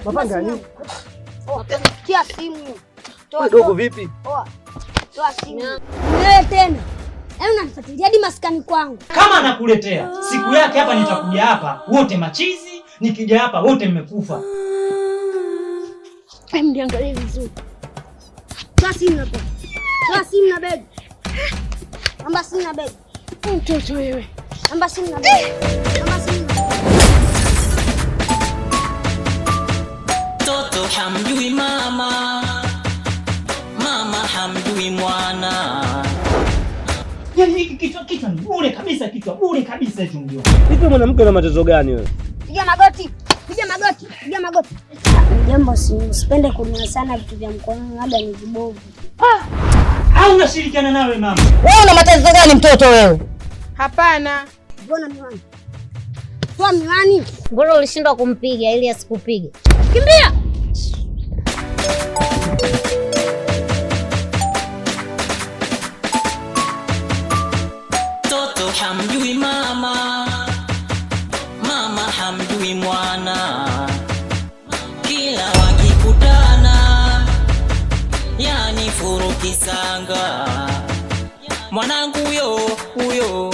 Mapanga nini? Tia simu. Toa Dogo vipi? Toa. Toa simu. Wewe tena. Yaani unanifuatilia hadi maskani kwangu. Kama nakuletea siku yake hapa, nitakuja hapa wote machizi, nikija hapa wote mmekufa. Hem, niangalie vizuri. Toa simu hapo. Toa simu na begi. Namba simu na begi. Mtoto wewe. Namba simu na begi. Namba simu. Mtoto hamjui mama, mama hamjui mwana. Yaani hiki kichwa, kichwa ni bure kabisa, kichwa bure kabisa hicho mjomba. Hivi mwanamke na matezo gani wewe? Piga magoti. Piga magoti. Piga magoti. Mjomba, usipende kununua sana vitu vya mkononi, labda ni vibovu. Au unashirikiana nawe mama? Wewe una matatizo gani mtoto wewe? Hapana. Mbona miwani? Toa miwani. Mbona ulishindwa kumpiga ili asikupige? Kimbia. Mtoto hamjui mama, mama hamjui mwana. Kila wakikutana, yani furukisanga. Mwanangu huyo huyo.